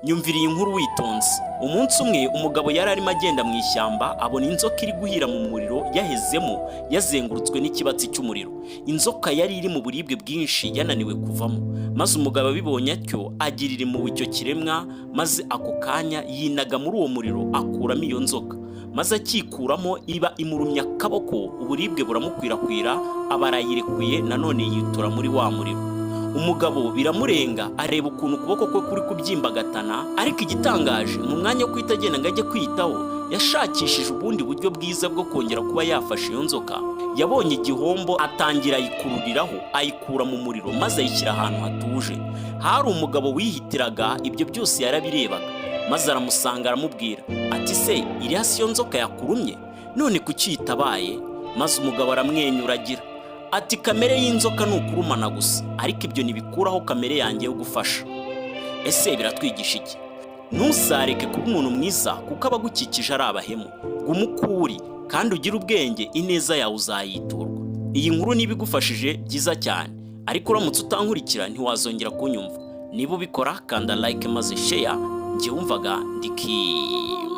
Nyumvira iyi nkuru witonze. Umunsi umwe umugabo yari arimo agenda mu ishyamba, abona inzoka iri guhira mu muriro yahezemo, yazengurutswe n'ikibatsi cy'umuriro. Inzoka yari iri mu buribwe bwinshi, yananiwe kuvamo. Maze umugabo abibonye atyo, agirira impuhwe icyo kiremwa, maze ako kanya yinaga muri uwo muriro, akuramo iyo nzoka. Maze akikuramo, iba imurumye akaboko, uburibwe buramukwirakwira, aba arayirekuye, nanone yitura muri wa muriro. Umugabo biramurenga, areba ukuntu ukuboko kwe kuri kubyimbagatana. Ariko igitangaje, mu mwanya wo guhita agenda ngo ajye kwiyitaho, yashakishije ubundi buryo bwiza bwo kongera kuba yafashe iyo nzoka. Yabonye igihombo, atangira ayikururiraho, ayikura mu muriro, maze ayishyira ahantu hatuje. Hari umugabo wihitiraga, ibyo byose yarabirebaga, maze aramusanga, aramubwira ati: "Se iriya si yo nzoka yakurumye? None kuki uyitabaye?" Maze umugabo aramwenyura, agira ati: "Kamere y'inzoka ni ukurumana gusa, ariko ibyo ntibikuraho kamere yanjye yo gufasha." Ese biratwigisha iki? Ntuzareke kuba umuntu mwiza kuko abagukikije ari abahemu. Guma uko uri kandi ugire ubwenge, ineza yawe uzayiturwa. Iyi nkuru niba igufashije, byiza cyane, ariko uramutse utankurikira ntiwazongera kunyumva. Niba ubikora, kanda like maze share. Njye wumvaga ndi Kim.